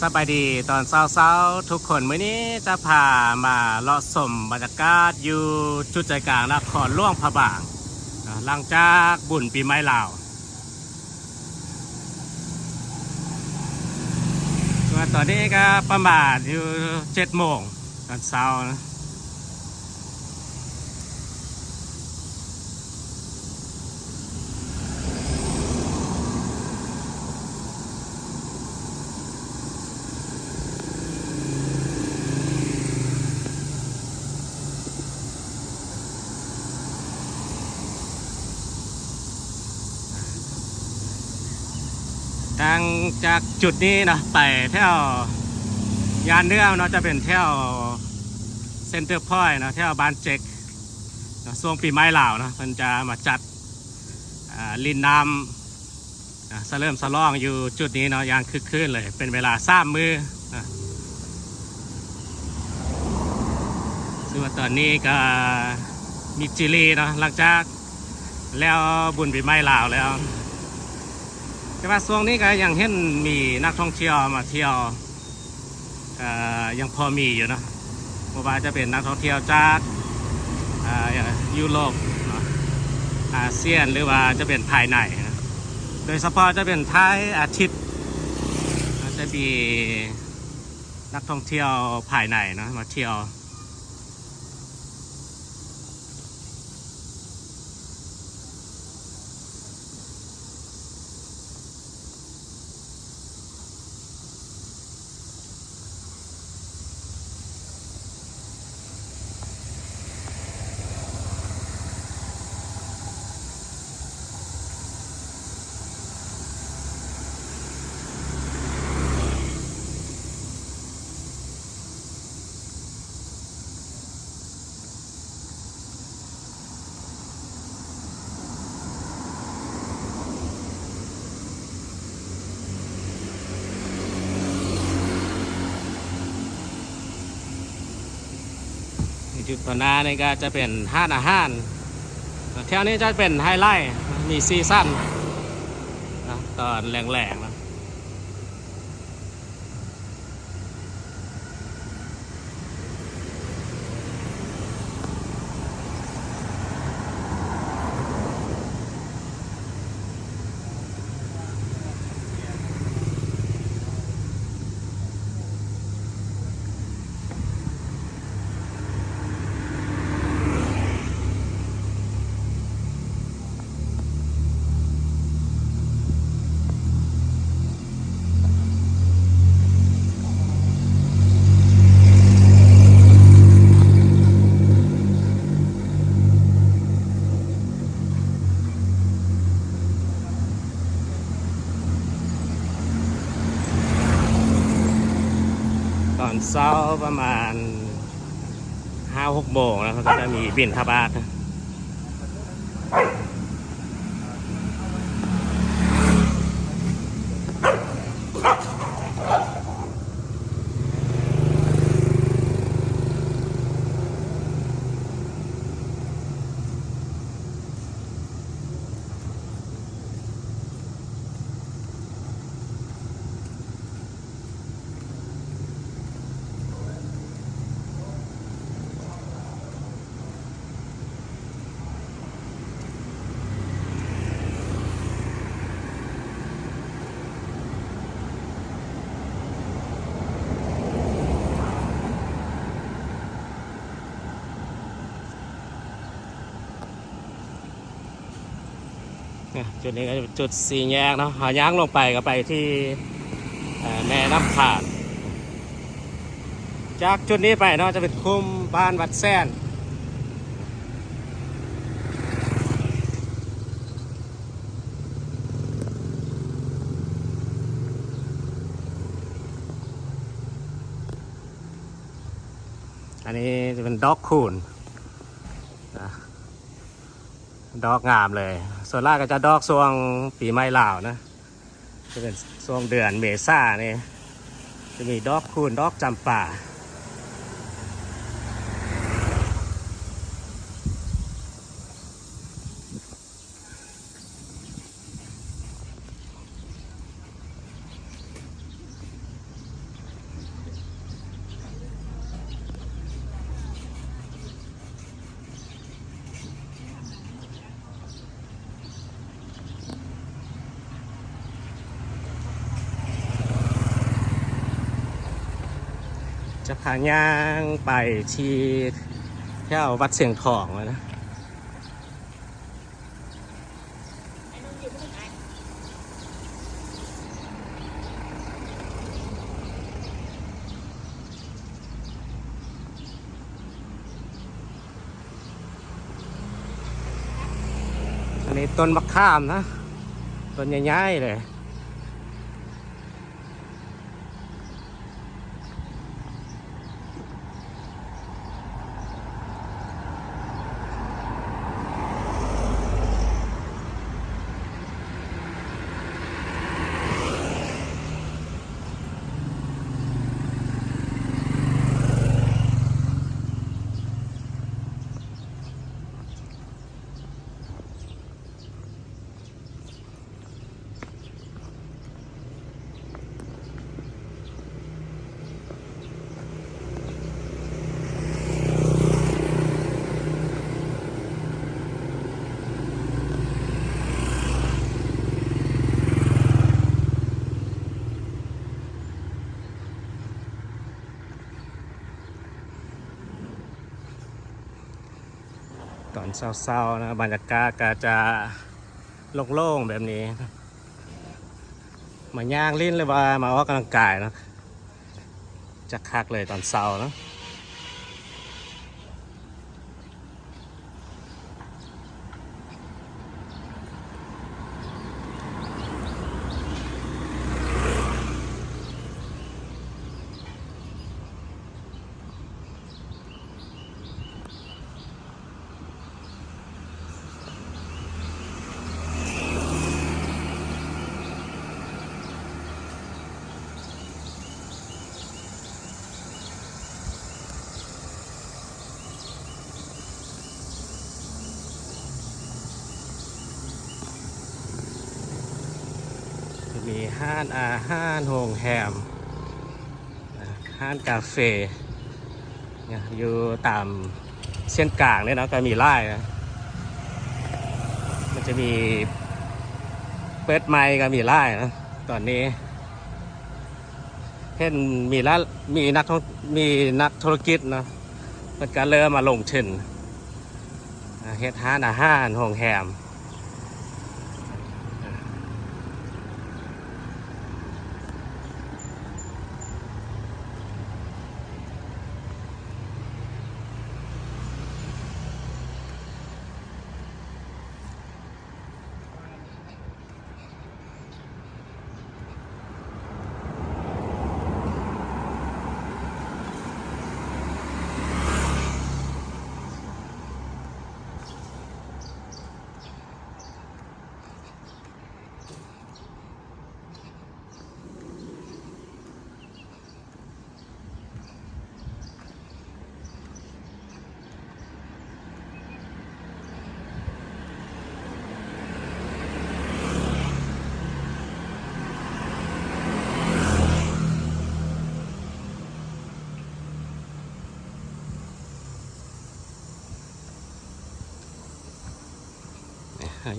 ສະບາຍດີຕອນເຊົ້າໆທຸກຄົນ. ມື້ນີ້ຈະພາມາເລາະຊົມບັນຍາກາດຢູ່ຈຸດໃຈກາງນະຄອນຫຼວງພະບາງ ນະ ຫຼັງຈາກບຸນປີໃໝ່ລາວ. ວ່າຕອນນີ້ກໍປະມານຢູ່ເຈັດໂມງຕອນເຊົ້ານະ. ຫຼັງຈາກຈຸດນີ້ເນາະ ໄປແຖວຍານເໜືອເນາະ ຈະເປັນແຖວເຊັນເຕີພອຍເນາະ ແຖວບ້ານເຈັກເນາະ. ຊ່ວງປີໃໝ່ລາວເນາະ ເພິ່ນຈະມາຈັດ ອ່າ ຫຼິ້ນນ້ຳ ອ່າ ສະເຫຼີມສະຫຼອງຢູ່ຈຸດນີ້ເນາະ ຢ່າງຄຶກຄື້ນເລີຍ ເປັນເວລາສາມມື້ນະ. ຄືວ່າຕອນນີ້ກໍມິດຈີລີເນາະ ຫຼັງຈາກແລ້ວບຸນປີໃໝ່ລາວແລ້ວ ແຕ່ວ່າຊ່ວງນີ້ກໍຍັງເຫັນມີນັກທ່ອງທ່ຽວມາທ່ຽວ ເອີ ຍັງພໍມີຢູ່ເນາະ ບໍ່ວ່າຈະເປັນນັກທ່ອງທ່ຽວຈາກ ເອີ ຢູໂຣບເນາະ ອາຊຽນ ຫຼືວ່າຈະເປັນພາຍໃນເນາະ ໂດຍສະເພາະຈະເປັນທ້າຍອາທິດ ຈະມີນັກທ່ອງທ່ຽວພາຍໃນເນາະ ມາທ່ຽວ. ຈຸດຕໍ່ໜ້ານີ້ກໍຈະເປັນຮ້ານອາຫານ ແຖວນີ້ຈະເປັນໄຮໄລ ມີສີສັນນະ ຕອນແລງໆນະ. ຕອນເຊົ້າປະມານຫ້າຫົກໂມງນະ ເຂົາກໍຈະມີບິນທະບາດ. ອ່ະ ຈຸດນີ້ກໍຈະເປັນຈຸດສີ່ແຍກເນາະ ເຮົາຍ່າງລົງໄປກໍໄປທີ່ ເອີ ແມ່ນ້ຳຂານ. ຈາກຈຸດນີ້ໄປເນາະ ຈະເປັນຄຸ້ມບ້ານວັດແສນ. ອັນນີ້ຈະເປັນດອກຄູນນະ ດອກງາມເລີຍ. ສ່ວນຫຼາຍກໍຈະດອກຊ່ວງປີໃໝ່ລາວນະ ຈະເປັນຊ່ວງເດືອນເມສານີ້ ຈະມີດອກຄູນ ດອກຈຳປາ. ເ ຈະພາຍ່າງໄປທີ່ແຖວວັດຊຽງທອງແລ້ວນະ. ອັນນີ້ຕົ້ນບັກຂາມນະ ຕົ້ນໃຫຍ່ໆເລີຍ. ຕອນເຊົ້າໆນະ ບັນຍາກາດກໍຈະໂລ່ງໆແບບນີ້ ມາຍ່າງຫຼິ້ນ ຫຼືວ່າມາອອກກຳລັງກາຍເນາະ ຈະຄັກເລີຍຕອນເຊົ້າເນາະ. ຈະມີຮ້ານອາຫານ ໂຮງແຮມ ຮ້ານກາເຟ ຢູ່ຕາມເສັ້ນກາງເດ້ເນາະ ກໍມີຫຼາຍນະ. ມັນຈະມີເປີດໃໝ່ກໍມີຫຼາຍນະ ຕອນນີ້ເຫັນມີລະ ມີນັກທ່ອງ ມີນັກທຸລະກິດເນາະ ເພິ່ນກໍເລີ່ມມາລົງທຶນ ເຮັດຮ້ານອາຫານ ໂຮງແຮມ.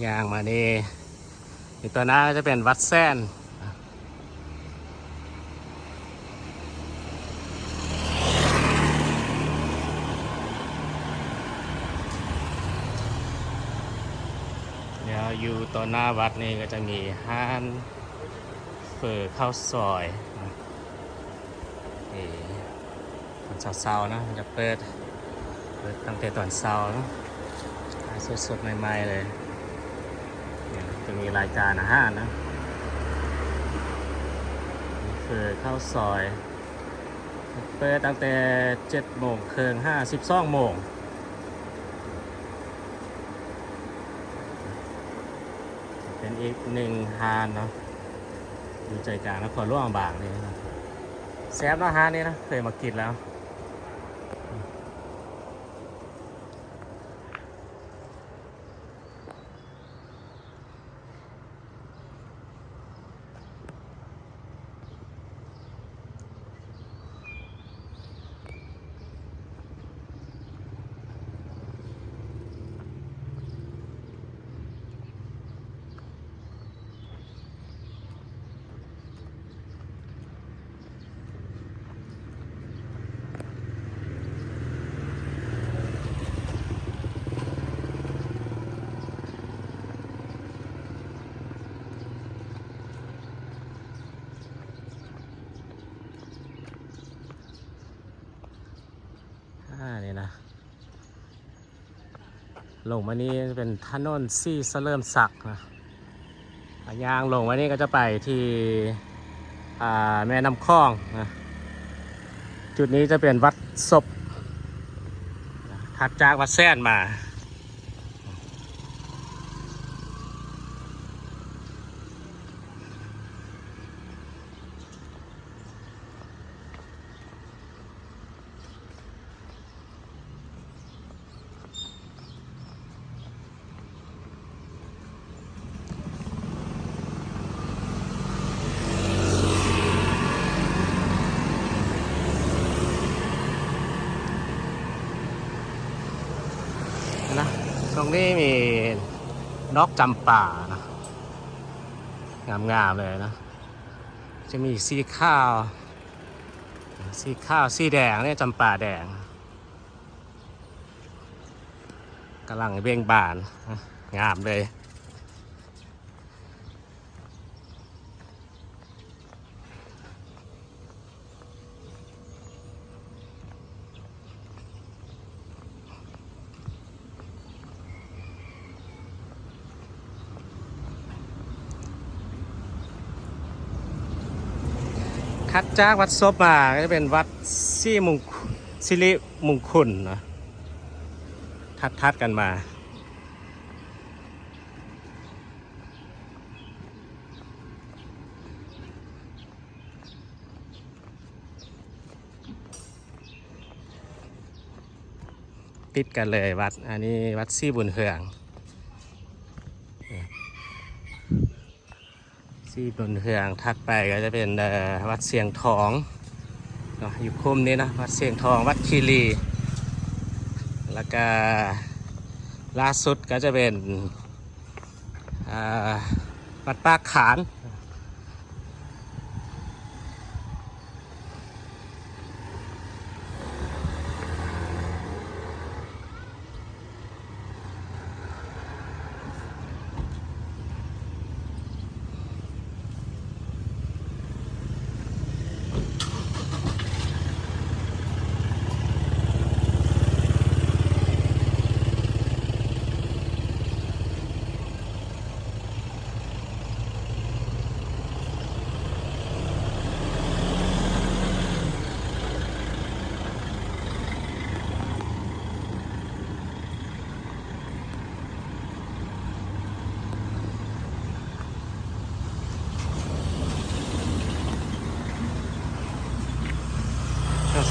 ຍ່າງມານີ້ ຢູ່ຕໍ່ໜ້າຈະເປັນວັດແສນ ແລ້ວຢູ່ຕໍ່ໜ້າວັດນີ້ກໍຈະມີຮ້ານເຝີເຂົ້າຊອຍ. ເອີ ຕອນເຊົ້າໆນະ ມັນຈະເປີດ ເປີດຕັ້ງແຕ່ຕອນເຊົ້າເນາະ ໃຫ້ສົດໆໃໝ່ໆເລີຍ. ນີ້ຈະມີລາຍການອາຫານນະ ເຝີເຂົ້າຊອຍ ເປີດຕັ້ງແຕ່ເຈັດໂມງເຄິ່ງຫາສິບສອງໂມງ. ເປັນອີກໜຶ່ງຮ້ານເນາະ ຢູ່ໃຈກາງນະຄອນຫຼວງບາງນີ້. ແຊບເນາະ ຮ້ານນີ້ນະ ເຄີຍມາກິນແລ້ວ. ລົງມານີ້ຈະເປັນຖະໜົນສີສະເຫຼີມສັກນະ. ອ່າ ຍ່າງລົງມານີ້ກໍຈະໄປທີ່ ອ່າ ແມ່ນ້ຳຂອງນະ. ຈຸດນີ້ຈະເປັນວັດສົບ ຖັດຈາກວັດແສນມາ. ນະ ຊ່ວງນີ້ມີດອກຈຳປານະ ງາມໆເລີຍນະ. ຈະມີສີຂາວ ສີຂາວ ສີແດງເດ້ ຈຳປາແດງ ກຳລັງເບັ່ງບານ ງາມເລີຍ. ຖັດຈາກວັດສົບມາກໍຈະເປັນວັດສີມຸງ ສິລິມຸງຄຸນເນາະ ຖັດໆກັນມາ. ຕິດກັນເລີຍວັດ ອັນນີ້ວັດສີບຸນເຮືອງ ສີບຸນເຮືອງ. ຖັດໄປກໍຈະເປັນ ເອີ ວັດຊຽງທອງເນາະ ຢູ່ຄຸ້ມນີ້ເນາະ ວັດຊຽງທອງ ວັດຄີລີ ແລ້ວກະລ່າສຸດກໍຈະເປັນ ອ່າ ວັດປາກຂານ.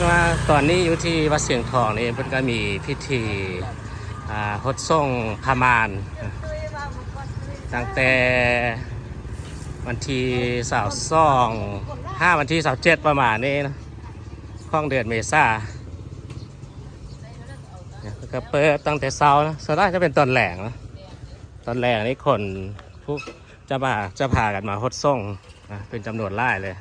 ສະ ຕອນນີ້ຢູ່ທີ່ວັດຊຽງທອງນີ້ ເພິ່ນກໍມີພິທີ ອ່າ ຫົດສົງພະມ່ານ ຕັ້ງແຕ່ວັນທີຊາວສອງ ຫາວັນທີຊາວເຈັດ ປະມານນີ້ນະ ຂອງເດືອນເມສາ. ເພິ່ນກໍເປີດຕັ້ງແຕ່ເຊົ້ານະ ສ່ວນຫຼາຍຈະເປັນຕອນແລງນະ ຕອນແລງນີ້ຄົນ ຜູ້ ຈະມາ ຈະພາກັນມາຫົດສົງນະ ເປັນຈຳນວນຫຼາຍເລີຍ.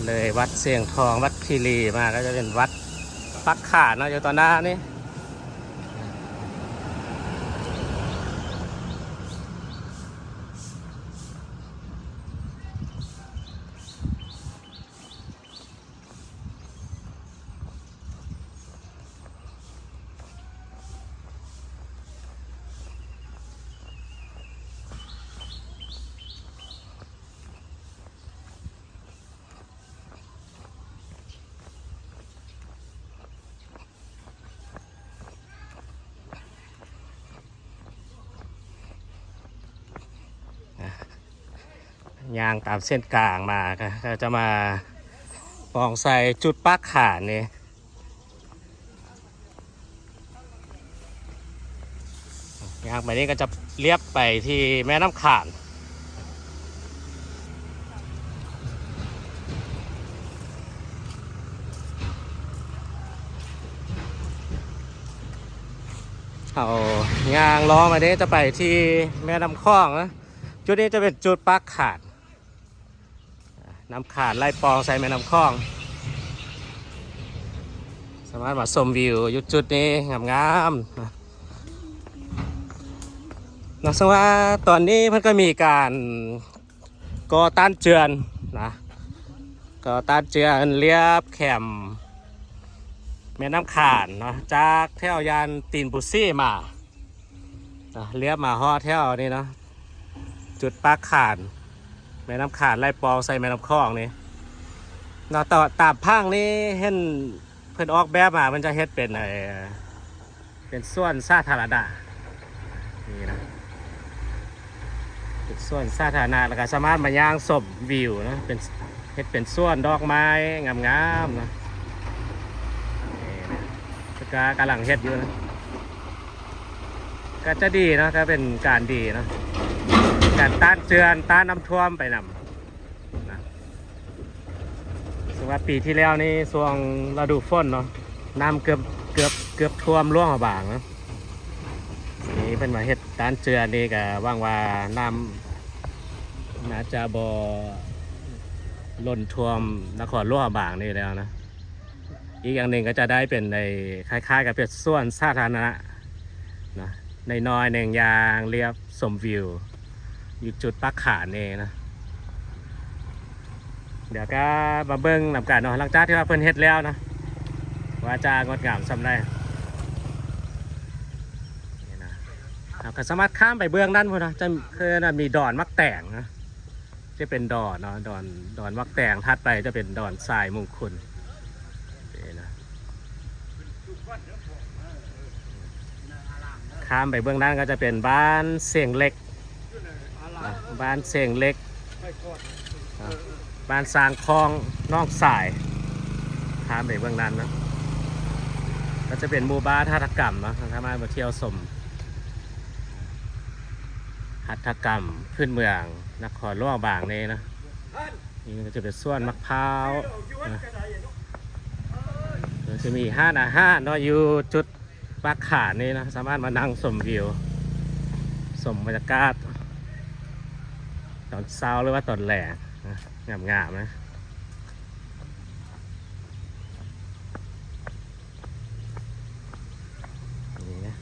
ເລີຍວັດຊຽງທອງ ວັດຄີລີມາ ກໍຈະເປັນວັດປາກຂານເນາະ ຢູ່ຕໍ່ໜ້ານີ້. ຍ່າງຕາມເສັ້ນກາງມາ ກໍ ກໍຈະມາປອງໃສ່ຈຸດປາກຂານນີ້. ຍ່າງໄປນີ້ກໍຈະລຽບໄປທີ່ແມ່ນ້ຳຂານ. ເຮົາຍ່າງເລາະມາເດ້ ຈະໄປທີ່ແມ່ນ້ຳຂອງນະ. ຈຸດນີ້ຈະເປັນຈຸດປາກຂານ ນ້ຳຂານໄຫຼປອງໃສ່ແມ່ນ້ຳຂອງ. ສາມາດມາຊົມວິວຢູ່ຈຸດນີ້ງາມໆນະ. ນະ ເຊິ່ງວ່າຕອນນີ້ເພິ່ນກໍມີການກໍ່ຕ້ານເຈື່ອນນະ, ກໍ່ຕ້ານເຈື່ອນລຽບແຄມແມ່ນ້ຳຂານເນາະ, ຈາກແຖວຍ່ານຕີນປູຊີມານະ, ລຽບມາຮອດແຖວນີ້ເນາະ, ຈຸດປາກຂານ ແມ່ນ້ຳຂານໄຫຼປອງໃສ່ແມ່ນ້ຳຂອງນີ້ເນາະ. ແຕ່ວ່າຕາມຜັງນີ້ເຫັນເພິ່ນອອກແບບມາ ເພິ່ນຈະເຮັດເປັນ ເອີ ເປັນສວນສາທາລະນະນີ້ນະ, ເປັນສວນສາທາລະນະ ແລ້ວກໍສາມາດມາຍ່າງຊົມວິວນະ, ເປັນ ເຮັດເປັນສວນດອກໄມ້ງາມໆນະ. ນີ້ນະ ເພິ່ນກໍກຳລັງເຮັດຢູ່ນະ, ກໍຈະດີເນາະ, ກໍເປັນການດີເນາະ, ການຕ້ານເຈື່ອນ ຕ້ານນ້ຳຖ້ວມໄປນຳນະ. ເຊິ່ງວ່າປີທີ່ແລ້ວນີ້ຊ່ວງລະດູຝົນເນາະ, ນ້ຳເກືອບ ເກືອບ ເກືອບຖ້ວມຫຼວງພະບາງນະ. ນີ້ເພິ່ນມາເຮັດຕ້ານເຈື່ອນນີ້ ກໍຫວັງວ່ານ້ຳໜ້າຈະບໍ່ລົ້ນຖ້ວມນະຄອນຫຼວງພະບາງນີ້ແລ້ວນະ. ອີກຢ່າງໜຶ່ງກໍຈະໄດ້ເປັນໃນ ຄ້າຍໆກັບເປັນສວນສາທາລະນະນະ, ນ້ອຍໆໜຶ່ງ ຍ່າງລຽບຊົມວິວຢູ່ຈຸດປາກຂານນີ້ນະ. ດຽວກໍມາເບິ່ງນຳກັນເນາະ, ຫຼັງຈາກທີ່ວ່າເພິ່ນເຮັດແລ້ວນະ ວ່າຈະງົດງາມສ່ຳໃດ. ນີ້ນະ ເຮົາກໍສາມາດຂ້າມໄປເບື້ອງນັ້ນພຸ້ນນະ, ຈະ ຄືນັ້ນມີດອນໝາກແຕງນະ, ຈະເປັນດອນເນາະ ດອນ ດອນໝາກແຕງ, ຖັດໄປຈະເປັນດອນຊາຍມຸງຄຸນ. ນີ້ນະ ຂ້າມໄປເບື້ອງນັ້ນກໍຈະເປັນບ້ານເຊງເຫຼັກນະ, ບ້ານເຊງເຫຼັກນະ, ບ້ານຊ້າງຄອງໜອງຊາຍ. ຂ້າມໄປເບື້ອງນັ້ນເນາະ ກໍຈະເປັນໝູ່ບ້ານຫັດຖະກຳເນາະ, ສາມາດມາທ່ຽວຊົມຫັດຖະກຳພື້ນເມືອງນະຄອນຫຼວງພະບາງນີ້ນະ. ນີ້ກໍຈະເປັນສວນໝາກພ້າວນະ, ກໍຈະມີຮ້ານອາຫານເນາະ ຢູ່ຈຸດ ປາກຂານນີ້ນະ, ສາມາດມານັ່ງຊົມວິວ ຊົມບັນຍາກາດຕອນເຊົ້າ ຫຼືວ່າຕອນແລງນະ, ງາມໆນະ. ນີ້ນະ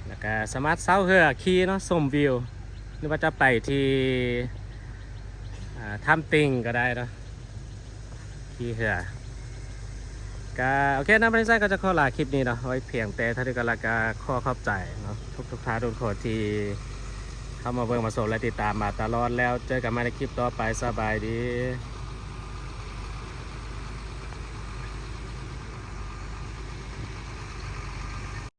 ແລ້ວກະສາມາດເຊົ່າເຮືອຂີ່ເນາະ ຊົມວິວ ຫຼືວ່າຈະໄປທີ່ ອ່າ ຖ້ຳຕິ່ງກໍໄດ້ເນາະ ຂີ່ເຮືອ. ກະໂອເຄນະ ບໍລິສັດກໍຈະຂໍລາຄລິບນີ້ເນາະ ໄວ້ພຽງແຕ່ເທົ່ານີ້ກໍແລ້ວ ກະຂໍຂອບໃຈເນາະ ທຸກໆທ່ານທຸກຄົນທີ່ເຂົ້າມາເບິ່ງມາຊົມ ແລະ ຕິດຕາມມາຕະຫຼອດ. ແລ້ວເຈີກັນໃໝ່ໃນຄລິບຕໍ່ໄປ. ສະບາຍດີ.